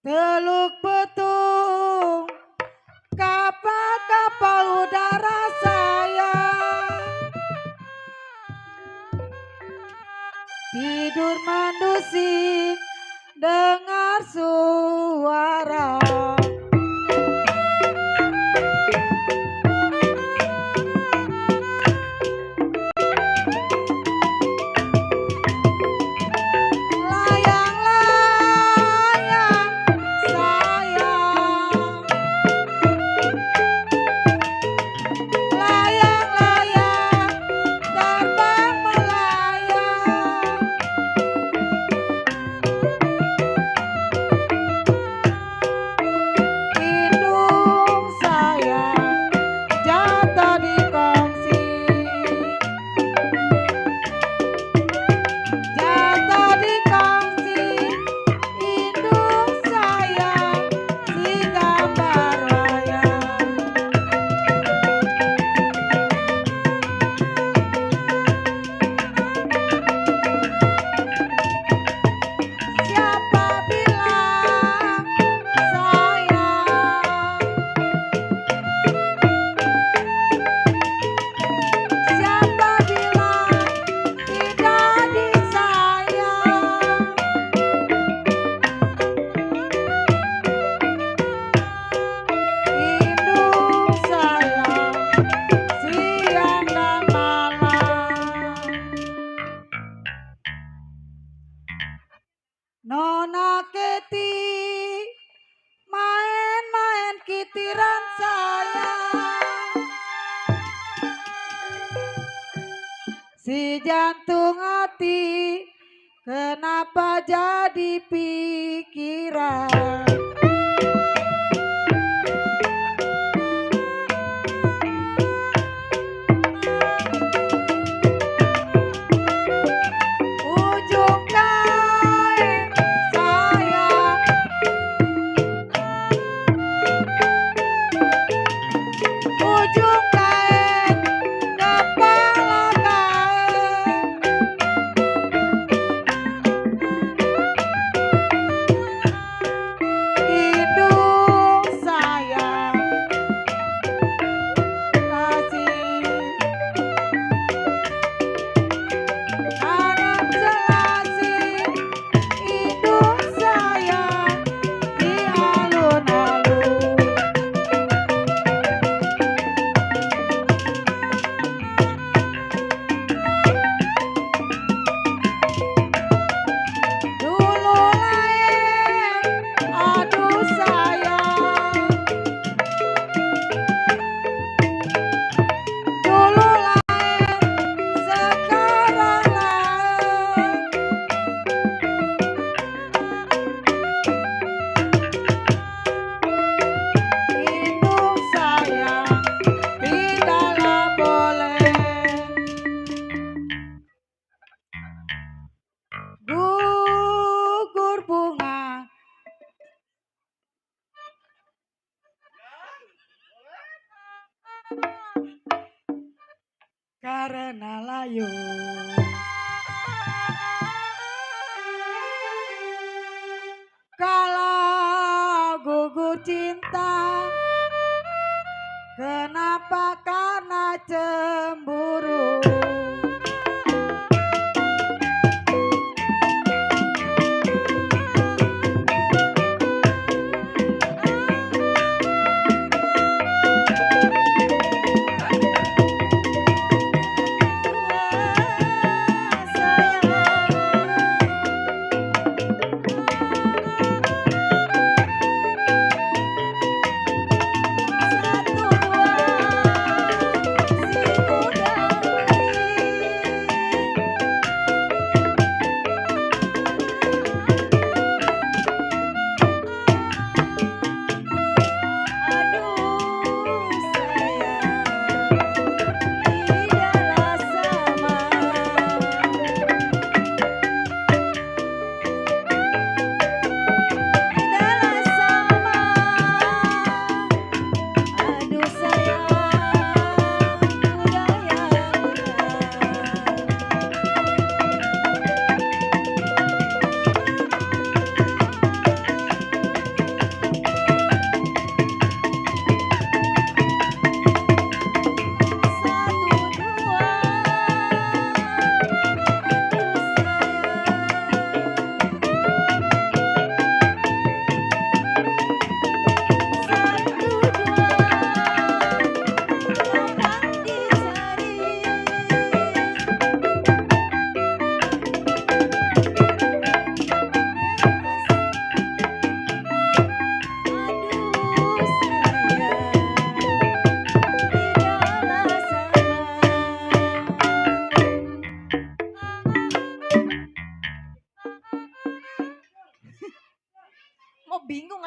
Teluk Betung, kapal-kapal udara saya tidur mendusik dengar suara. Nona Keti main-main kitiran saya, si jantung hati kenapa jadi pikiran.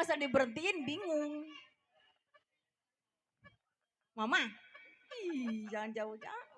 masa diberhentiin bingung. Mama, ih, jangan jauh-jauh.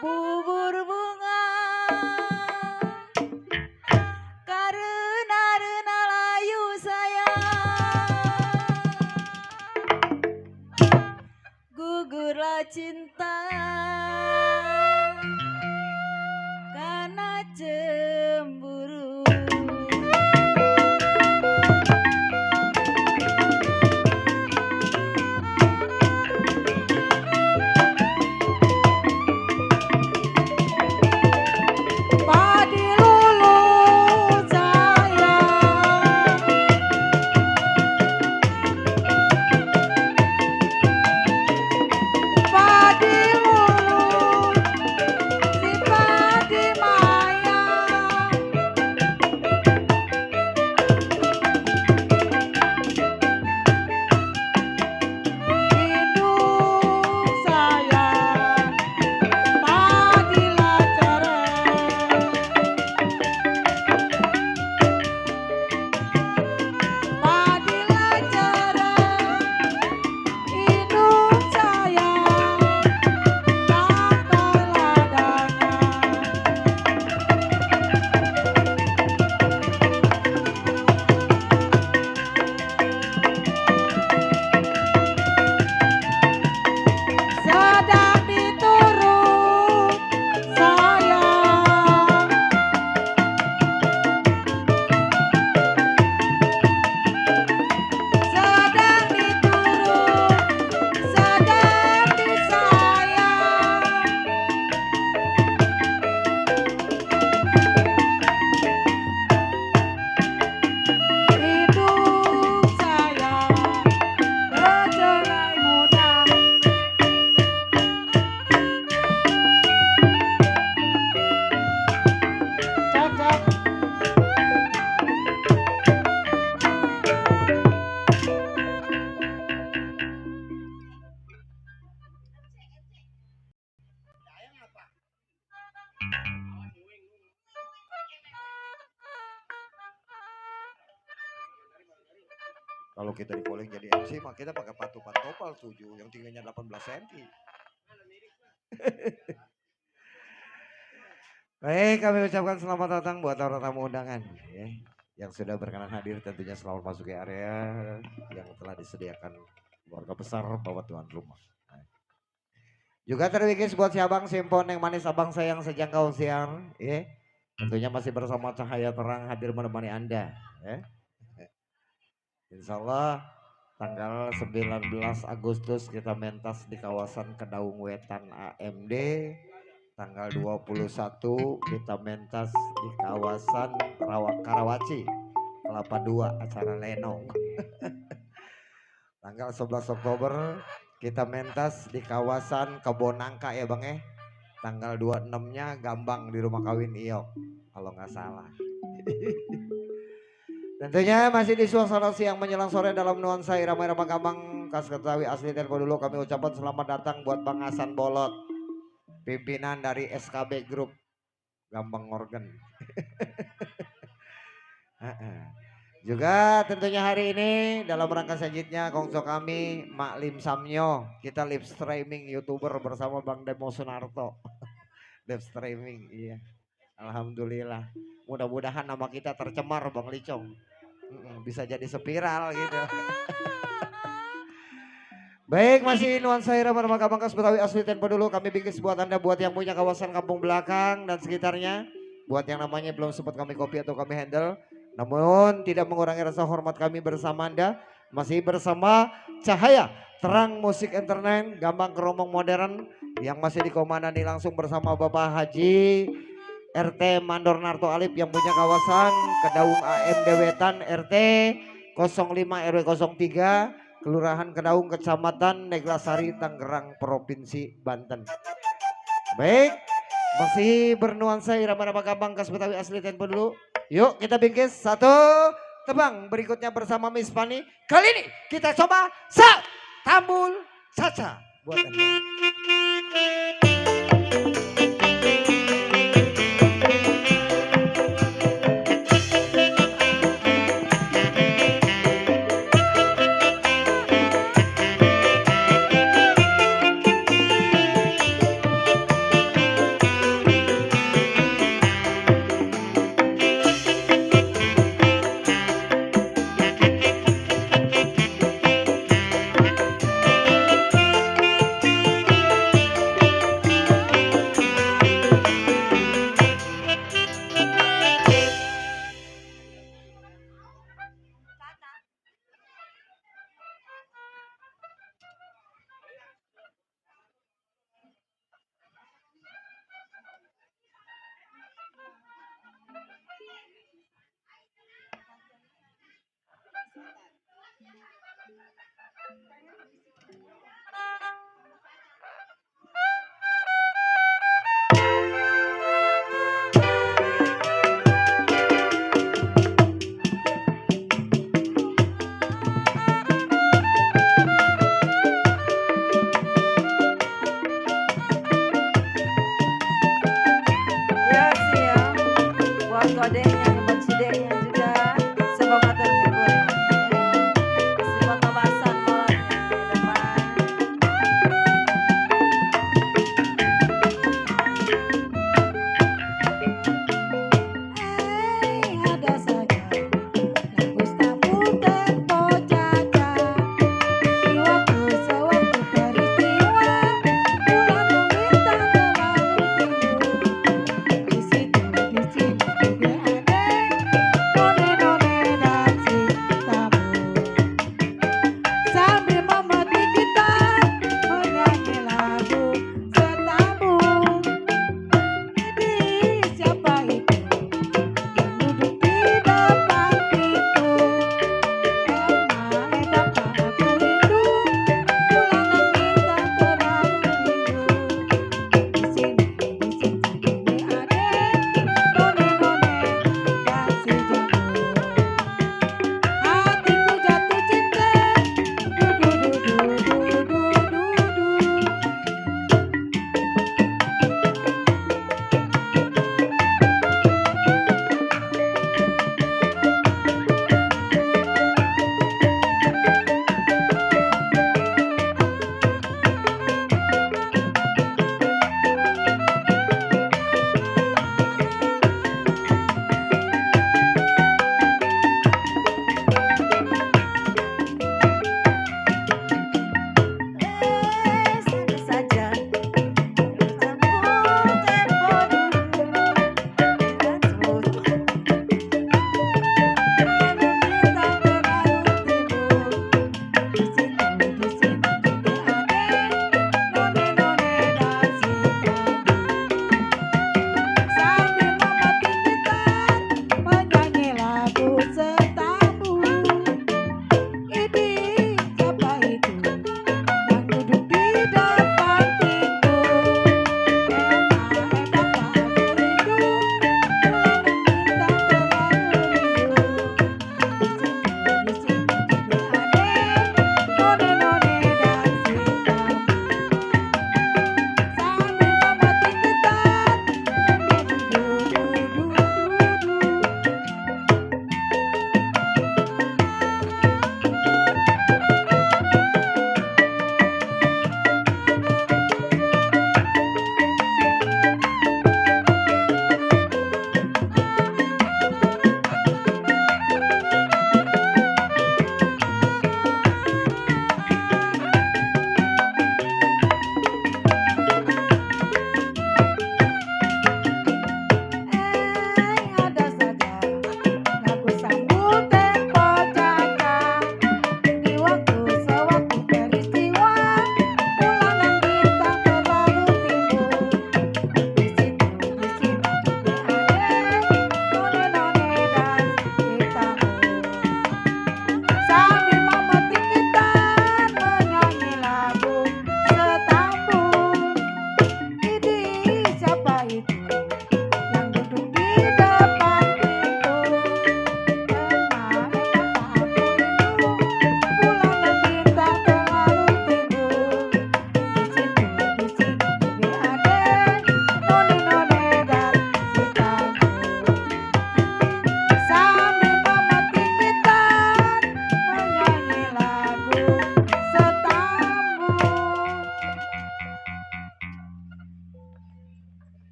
Bubur bunga karena rena layu sayang gugurlah cinta karena cemburu. Padi lulu sayang, padi lulu si padi mayang, hidung sayang, padi lacereng, padi lacereng, hidung sayang, tangkai ladangan. Sedang diturut sayang, sedang diturut, sedang disayang, hidung sayang, kecelai muda. Cocok. Kalau kita di polling jadi MC mah kita pakai patu pantopel 7 yang tingginya 18 cm. Baik, kami ucapkan selamat datang buat para tamu undangan ya, yang sudah berkenan hadir, tentunya selamat masuk ke area yang telah disediakan keluarga besar bapak tuan rumah. Juga terwikis buat si abang simpon yang manis abang sayang sejangkau siang ya. Tentunya masih bersama cahaya terang hadir menemani Anda ya. Insya Allah tanggal 19 Agustus kita mentas di kawasan Kedaung Wetan AMD. Tanggal 21 kita mentas di kawasan Karawaci Kelapa 2 acara Lenong. Tanggal 11 Oktober kita mentas di kawasan Kebonangka ya Bang ya. Tanggal 26-nya Gambang di rumah kawin Iok kalau nggak salah. Tentunya masih di suasana siang menjelang sore dalam nuansa irama-irama Gambang khas Betawi asli Tempo dulu kami ucapkan selamat datang buat Bang Hasan Bolot, pimpinan dari SKB Group Gambang Organ. Juga tentunya hari ini dalam rangka selanjutnya kongso kami Maklim Samyo, kita live streaming YouTuber bersama Bang Demo Sunarto. Live streaming iya. Alhamdulillah. Mudah-mudahan nama kita tercemar Bang Licong. Bisa jadi spiral gitu. Baik, masih nuansa irama Gambang khas Betawi asli Tempo dulu kami bikin buat Anda buat yang punya kawasan kampung belakang dan sekitarnya, buat yang namanya belum sempat kami copy atau kami handle, namun tidak mengurangi rasa hormat kami bersama Anda, masih bersama Cahaya Terang Musik Entertainment Gambang Keromong Modern yang masih dikomandani langsung bersama Bapak Haji RT Mandor Narto Alip yang punya kawasan Kedaung AMD Wetan RT 05 RW 03 Kelurahan Kedaung, Kecamatan Neglasari, Tangerang, Provinsi Banten. Baik, masih bernuansa irama-irama gambang khas Betawi asli tempo dulu. Yuk kita bingkis satu tebang berikutnya bersama Miss Fani. Kali ini kita coba Tambul Caca buat Anda. Ya sih ya. Buat kodenya, buat sidenya juga. Semoga terhibur. Kasih foto bahasan bolanya di depan. Ada saja lagu Tambul tempo Caca. Di waktu sewaktu peristiwa bulan bintang terlalu tinggi. Di situ di sini juga ada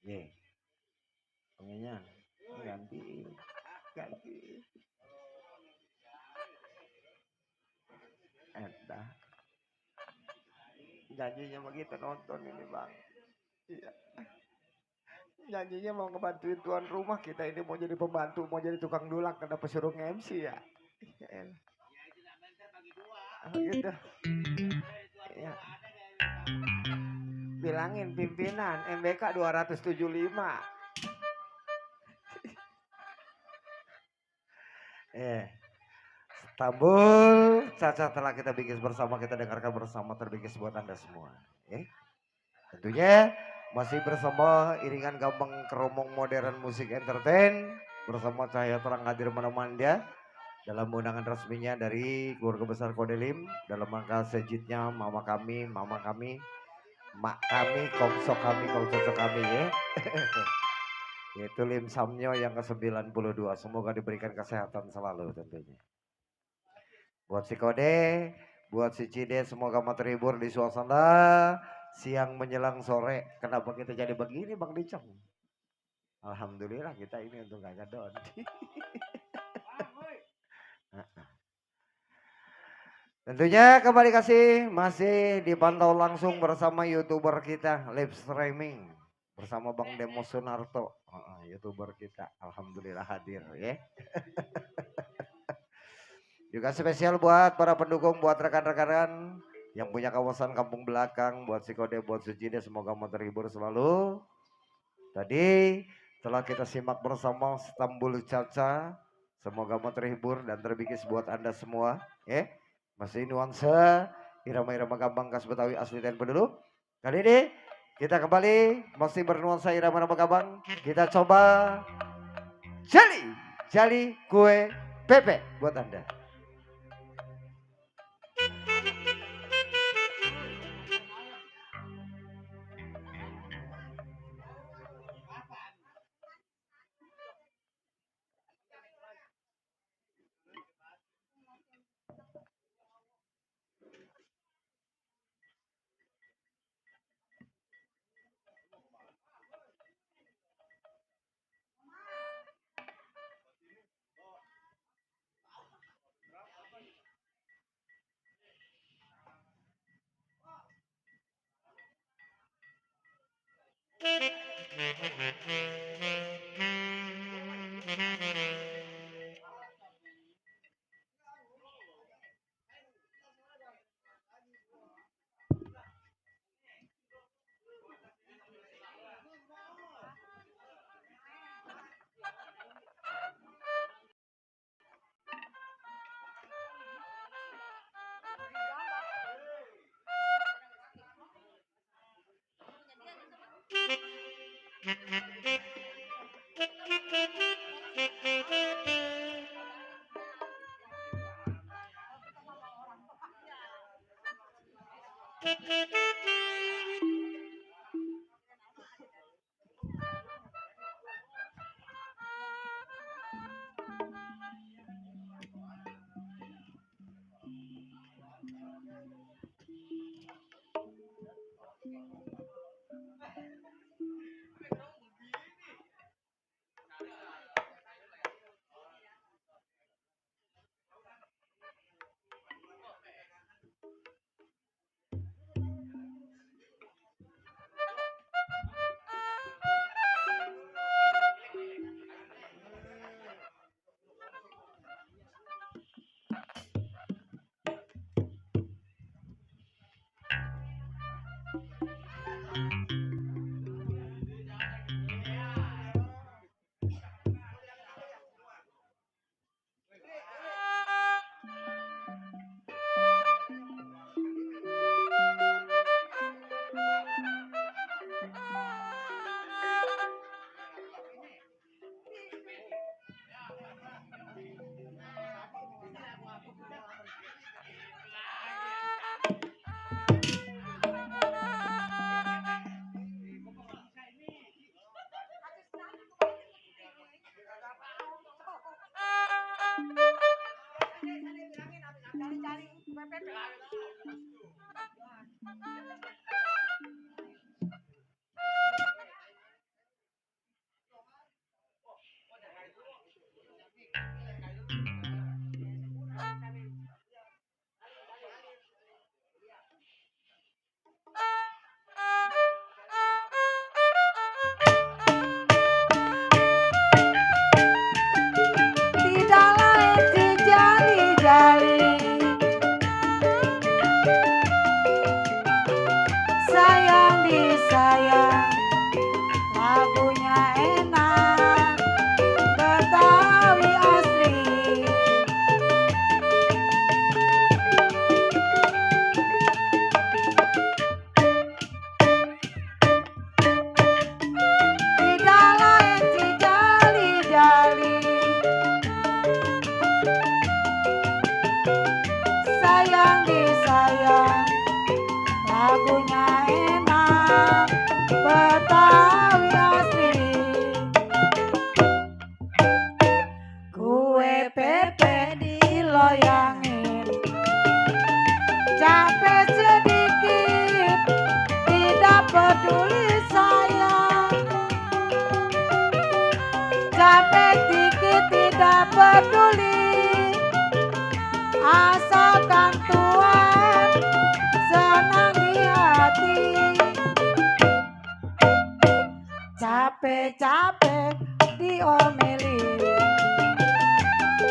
Ye, pengennya ganti, ganti. Eta, janjinya begitu nonton ini bang. Iya, janjinya mau ngebantuin tuan rumah, kita ini mau jadi pembantu, mau jadi tukang dulak, kenapa suruh MC ya? Iya, gitu. Iya. Bilangin pimpinan MBK 275. Istanbul, Caca telah kita bikin bersama, kita dengarkan bersama, terbikis buat Anda semua. Tentunya masih bersama iringan gambang keromong modern musik entertain bersama Cahaya Terang hadir menemani dia dalam undangan resminya dari keluarga besar Kodelim dalam rangka sejitnya mama kami, mak kami, kongso kami ya. Yaitu Lim Samnyo yang ke-92. Semoga diberikan kesehatan selalu tentunya. Buat si Kode, buat si Cide, semoga terhibur di suasana siang menjelang sore. Kenapa kita jadi begini Bang Dicong? Alhamdulillah kita ini untuk gak ngedon. Tentunya kembali kasih masih dipantau langsung bersama YouTuber kita live streaming bersama Bang Demo Sunarto, YouTuber kita. Alhamdulillah hadir ya. Juga spesial buat para pendukung, buat rekan-rekan yang punya kawasan kampung belakang, buat si Kode, buat Sucide, semoga mau terhibur selalu. Tadi telah kita simak bersama Istanbul Caca, semoga mau terhibur dan terbikis buat Anda semua. Masih nuansa irama-irama gambang khas Betawi asli dan penduduk. Kali ini kita kembali masih bernuansa irama-irama gambang. Kita coba jali kue pepe buat Anda. sayang, capek dikit tidak peduli, asalkan Tuhan senang di hati. Capek-capek diomeli,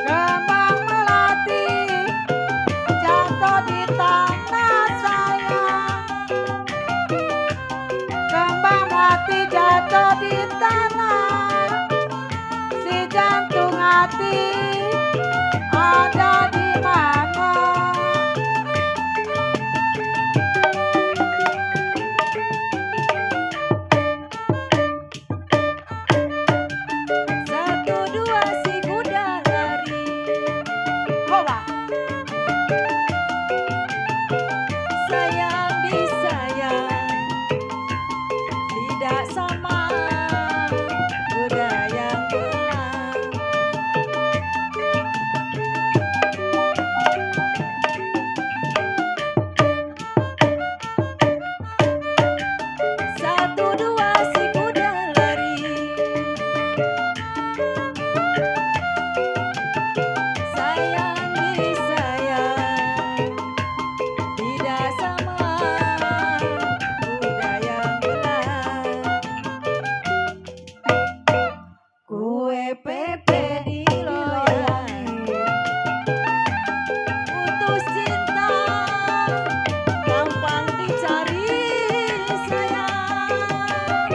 kembang melati jatuh di tanah sayang, kembang melati jatuh di tanah, si jantung hati ada di mana? Satu dua si kuda lari, Hoba, sayang disayang, tidak sama kuda yang menang. Satu dua si kuda lari, sayang disayang, tidak sama kuda yang menang. Kue pepe diloyani, putus cinta gampang dicari sayang,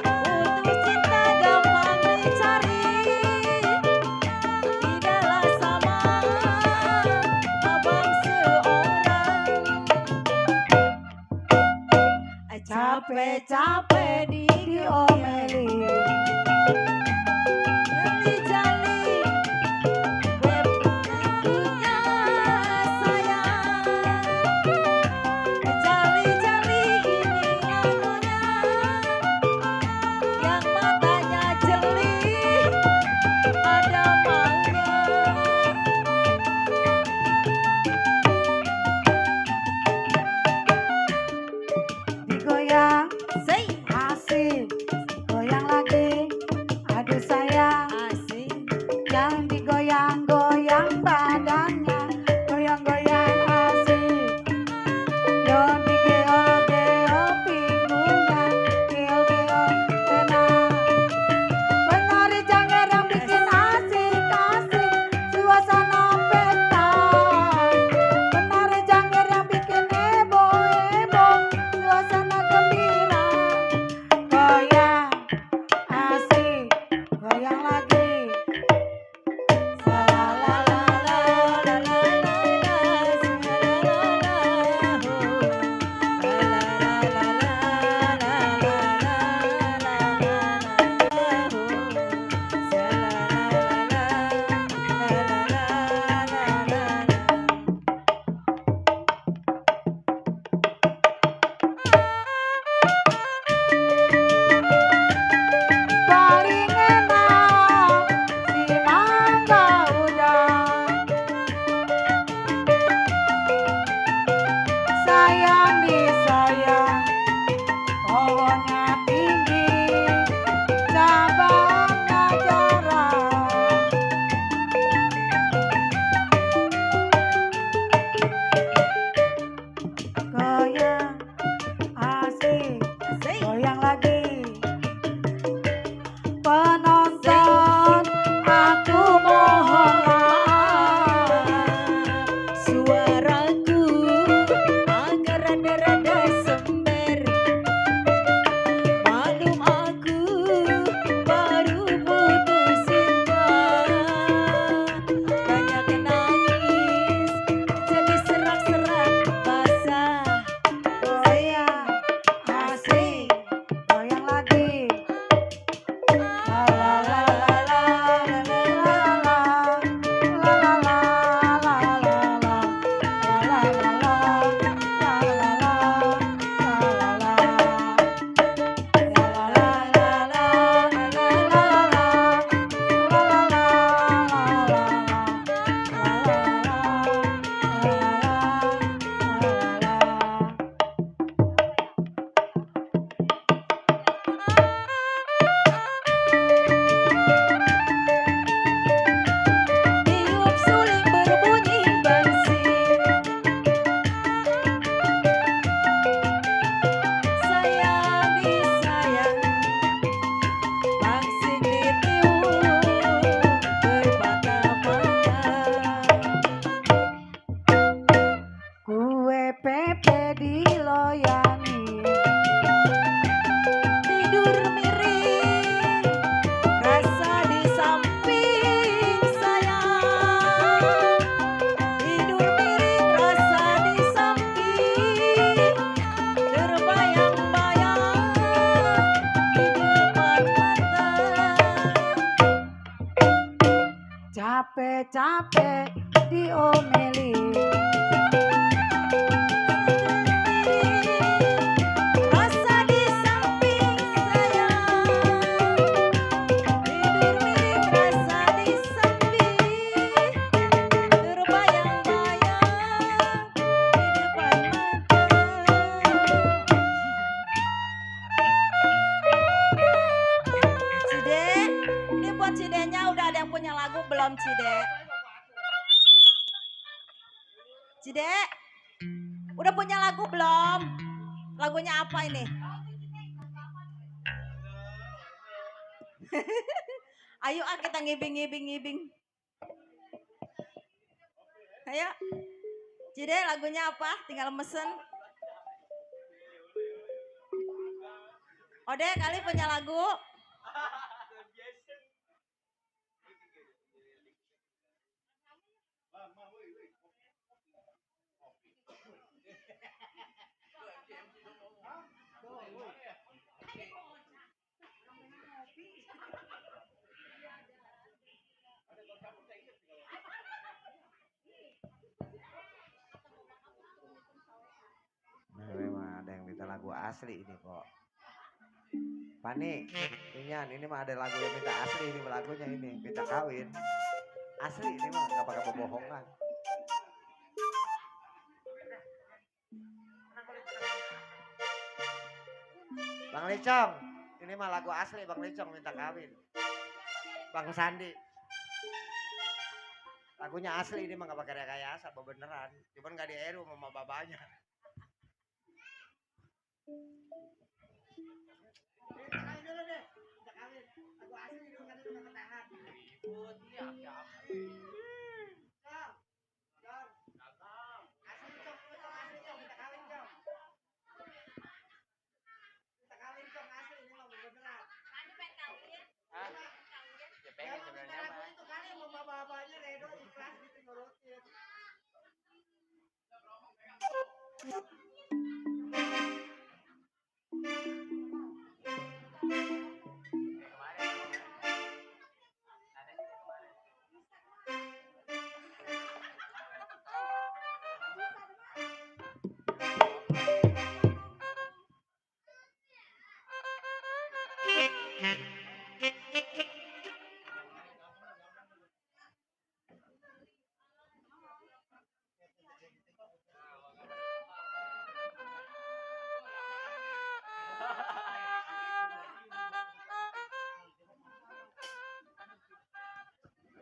putus cinta gampang dicari, tidaklah sama abang seorang. Capek-capek diomeli, jali-jali beb tentunya sayang, jali-jali ini lagunya, yang matanya jeli ada maunya. digoyang Say asik, goyang lagi, aduh sayang, asik, yang digoyang-goyang badannya, goyang-goyang asik, yo digeo-geo pinggungnya, geo-geo tenang, penari janger yang bikin asik-asik, suasana pesta, penari janger yang bikin heboh-heboh, suasana gembira, goyang asik, goyang lagi. Paling enak si mangga udang, sayang disayang, pohonnya tinggi, cabangnya jarang, goyang asik, goyang lagi. Penonton, aku mohonlah Suaraku agak rada-rada sember, capek-capek diomeli. Rasa di samping saya, tidur miring rasa di samping, terbayang-bayang di depan mata. Cide, ini buat Cidenya udah ada yang punya lagu belum Cide? Cide, udah punya lagu belum? Lagunya apa ini? Ayo kita ngibing. Ayo. Cide lagunya apa? Tinggal mesen. Ode kali punya lagu? Nah, memang ada yang minta lagu asli ini kok. Pani, ini mah ada lagu yang minta asli ini lagunya ini, minta kawin. Asli ini mah nggak pakai pembohongan. Bang Licong, ini mah lagu asli Bang Licong minta kawin. Bang Sandi. Lagunya asli ini mah nggak pakai rekayasa, beneran. Cuman nggak dieru sama babanya.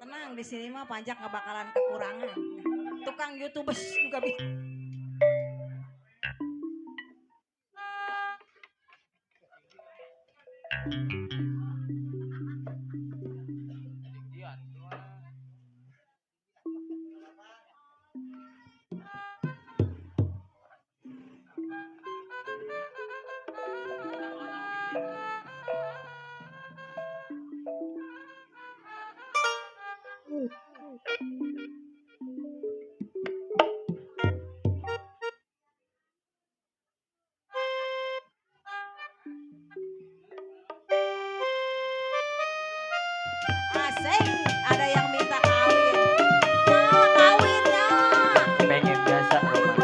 Tenang, di sini mah pajak nggak bakalan kekurangan. Tukang YouTubers juga bisa. Asik, ada yang minta kawin. Nah, kawinnya. Pengen biasa Roman.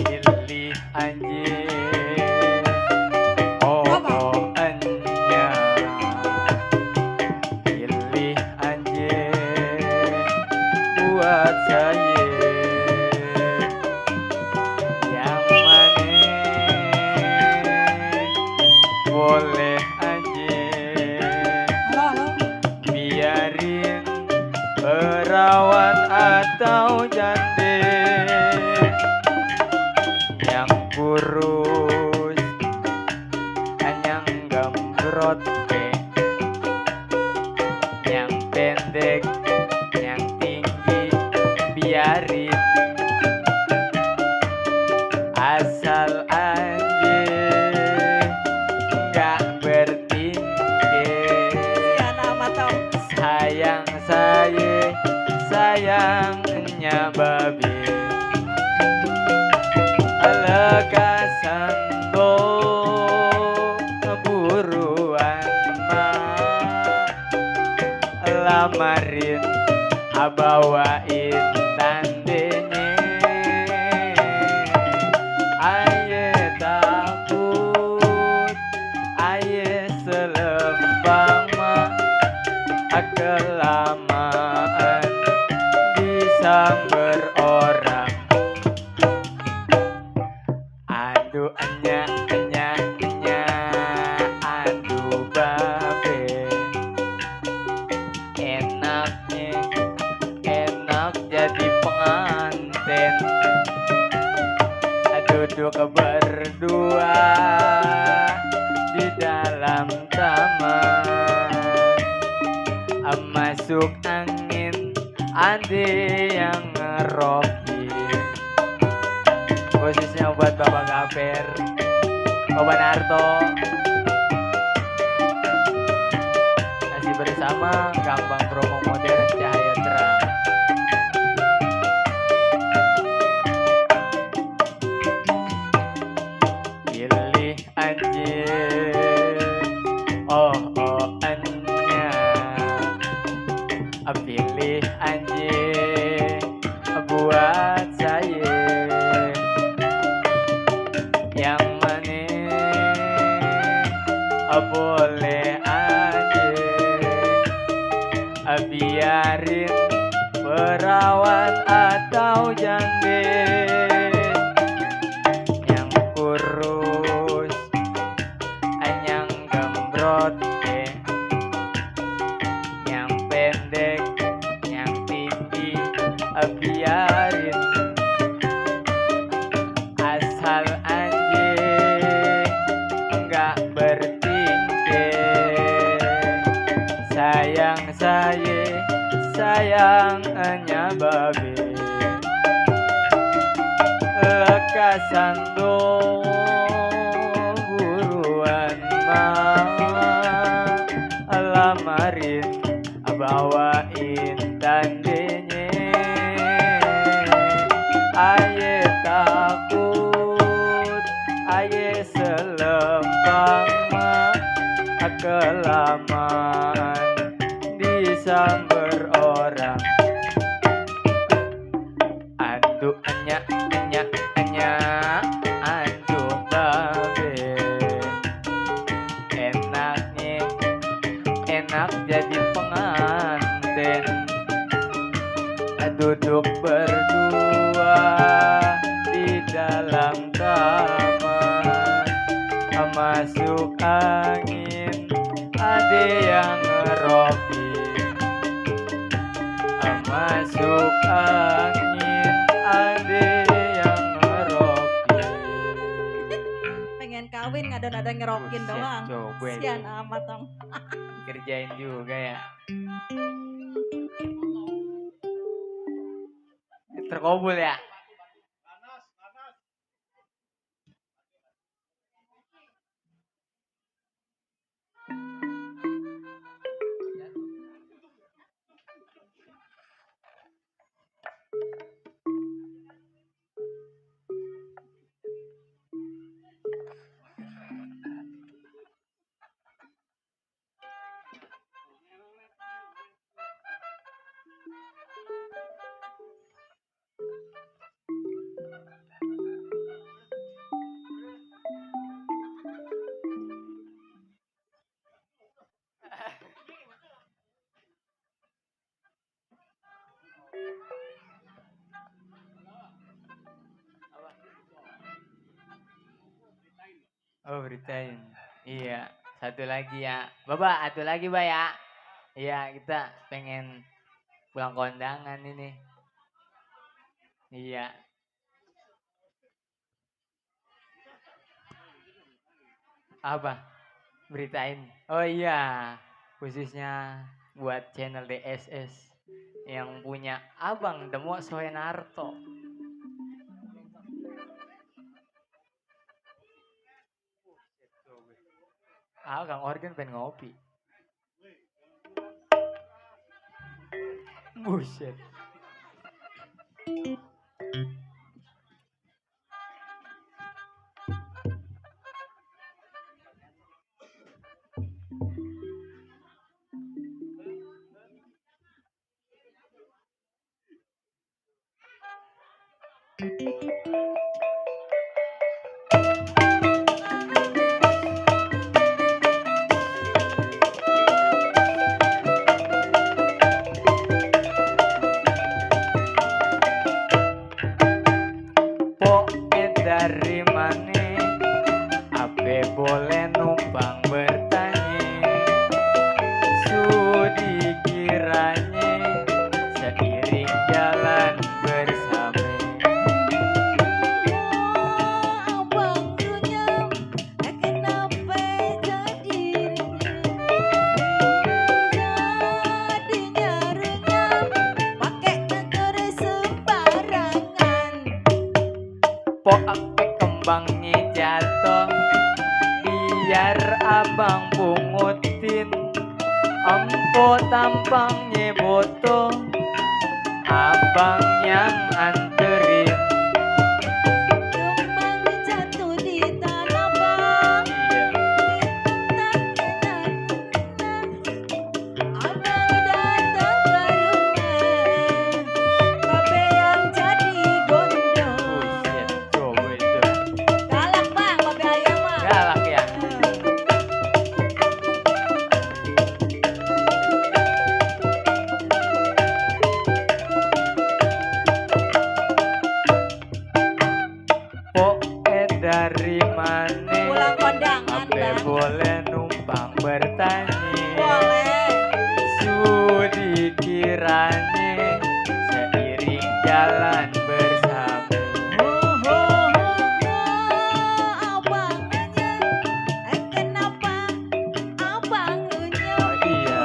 Pilih anjing omongannya. Pilih anjing buat saya. Boleh aja biarin perawan atau jande yang kurus yang gembrot yang pendek yang tinggi biarin asal sayangnya babi alaka sando bawain tandenya aye takut aye selempang mah kelamaan disamber orang aduh enya aduh babe enaknya enak jadi pengantin duduk berdua di dalam taman masuk angin ada yang ngerokin khususnya buat Bapak Gaper Bapak Narto masih bersama Gampang Promo Modern Cahaya Terang. Pilih anjir enya pilih anjing buat saya yang mana boleh anjing biarin perawan atau jangge yang kurus yang gembrot yang pendek yang tinggi biarin asal anjing enggak bertingkah sayang sayangnya babe lekasan buruan mah lamarin bawain tandenya aye takut aye selempang mah kelamaan disamber orang aduh enya aduh babe enaknya enak jadi pengantin duduk berdua di dalam taman masuk angin ada yang ngerokin masuk angin ada yang ngerokin Pengen kawin ada ngerokin Buset, doang. coba Sian itu. amat dong. kerjain juga ya terkabul ya. Oh, beritain. Iya, satu lagi ya. Bapak, satu lagi, Pak ya. Iya, kita pengen pulang kondangan ini. Iya. Apa? Beritain. Oh iya, khususnya buat channel DSS yang punya Abang Demo Soenarto. Kang Organ pengen ngopi. Buset. Poe dari mana? Ape boleh numpang bertanya? Sudi kiranya seiring jalan bersama. Abang runyam, kenapa jadi jadinya runyam, pakai negara sembarangan. Po ape kembangnya jatuh, biar abang pungutin. Empo tampangnya boto, abang yang anterin. Kembang jatuh di tanah bang, Iya. tak kena abang datang ke rumah, babe yang jadi gondong. Buset, coba itu. Galak bang, babe ayam mah. Galak ya. Poe dari mana? Pulang kondangan Ape bang. boleh numpang bertanya? Boleh. Sudi kiranya seiring jalan bersama. Abang nanya, kenapa abang runyam? Oh iya.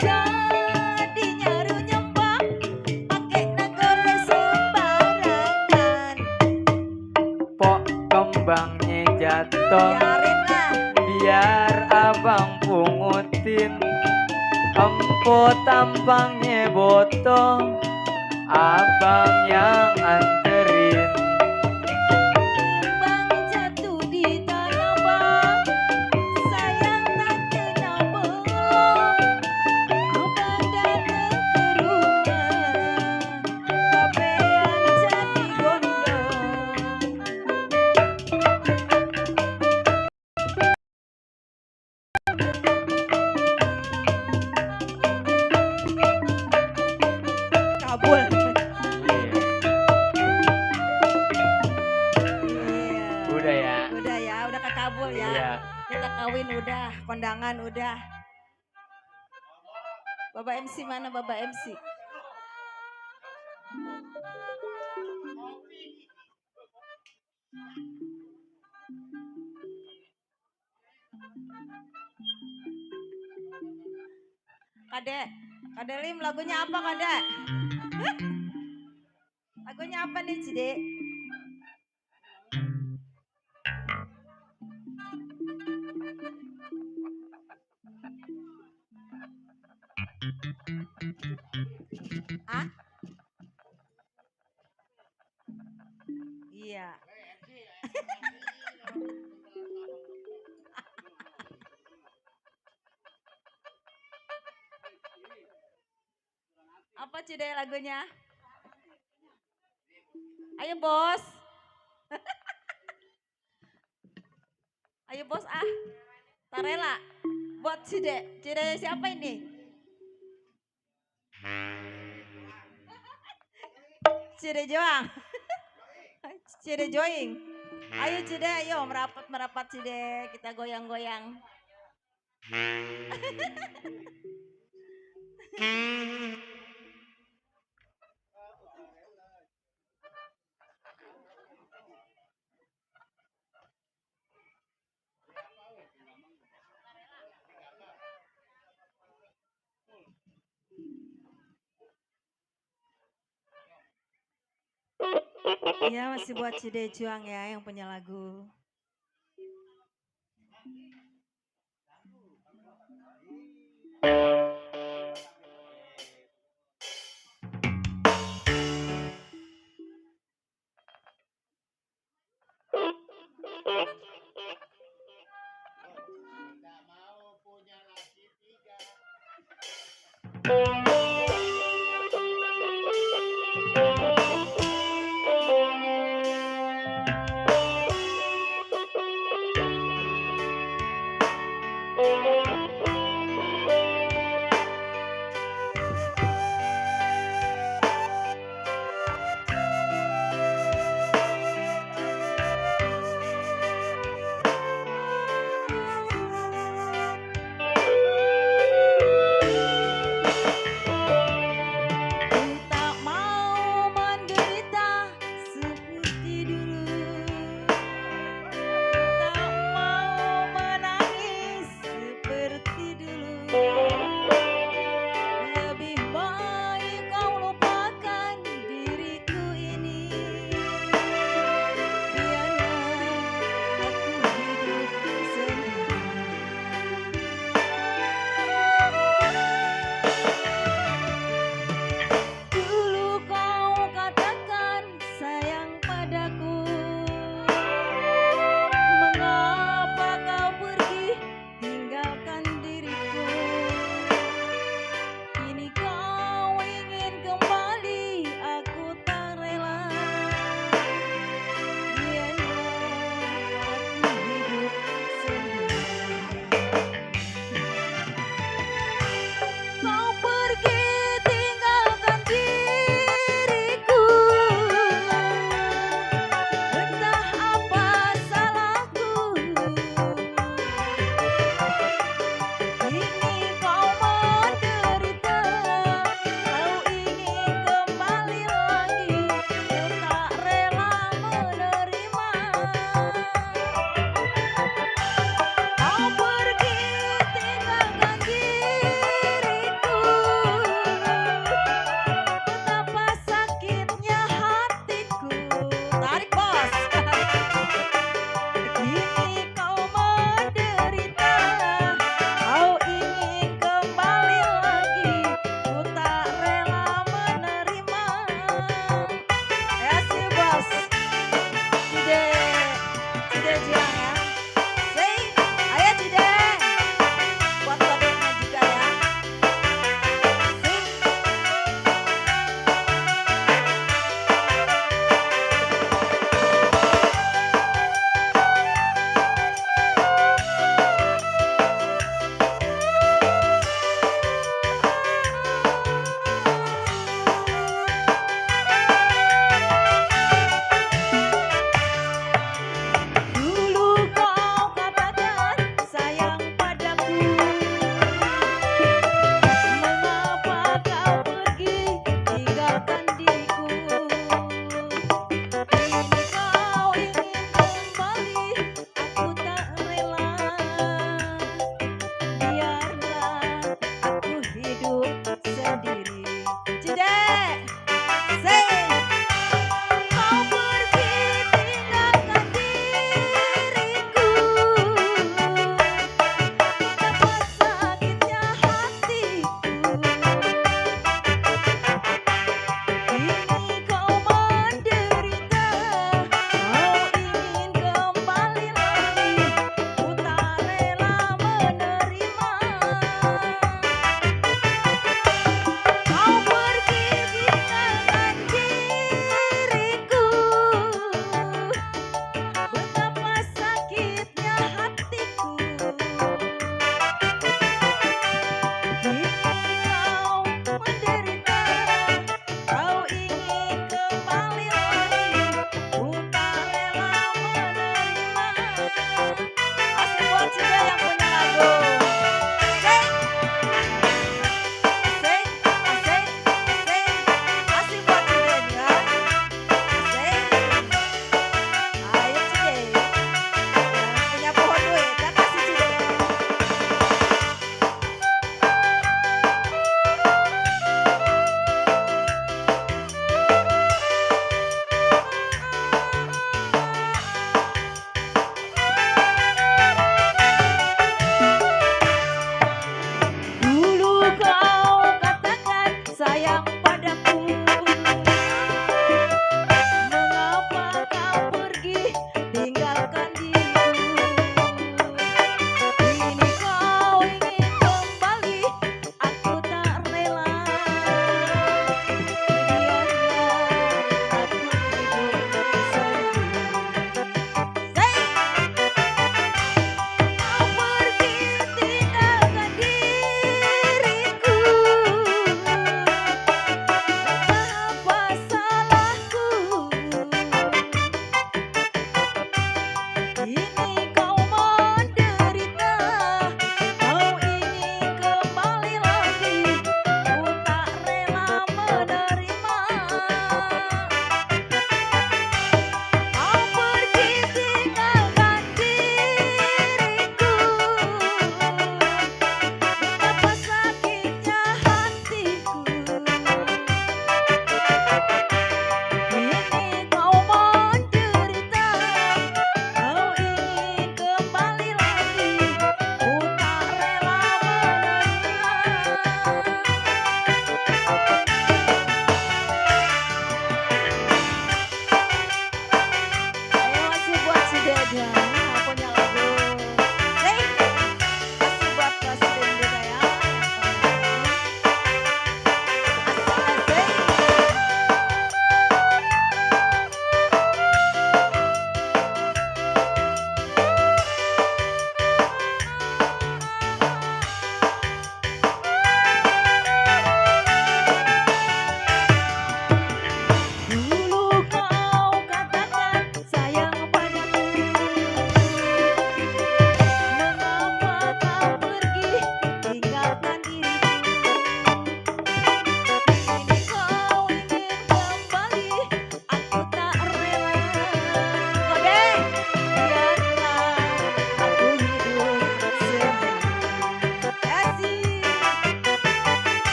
Jadinya runyam bang, pakai negara sembarangan. Pok kembangnya jatuh, Biarin lah. biar abang pungutin. Empo tampangnya boto, abang yang anterin. Bang jatuh di tanah bang, sayang tak kena belum. Abang datang ke rumah, babe yang jadi gondong. Kabul. Iya. Udah ya. Udah ya, udah ke Kabul ya. Iya. Kita kawin udah, kondangan udah. Bapak MC mana Bapak MC? Kadek, Kadek Lim lagunya apa Kadek? Hah? Lagunya apa nih Cide? Ah? Iya. Apa Cide lagunya? Ayo bos. Ayo bos ah. Tarela. Buat Cide. Cide siapa ini? Cide Joang. Cide Joing. Ayo Cide, ayo merapat Cide. Kita goyang-goyang. Iya masih buat Cide Juang ya yang punya lagu.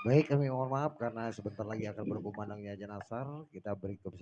Baik, kami mohon maaf karena sebentar lagi akan berkumandangnya jenazah. Kita beri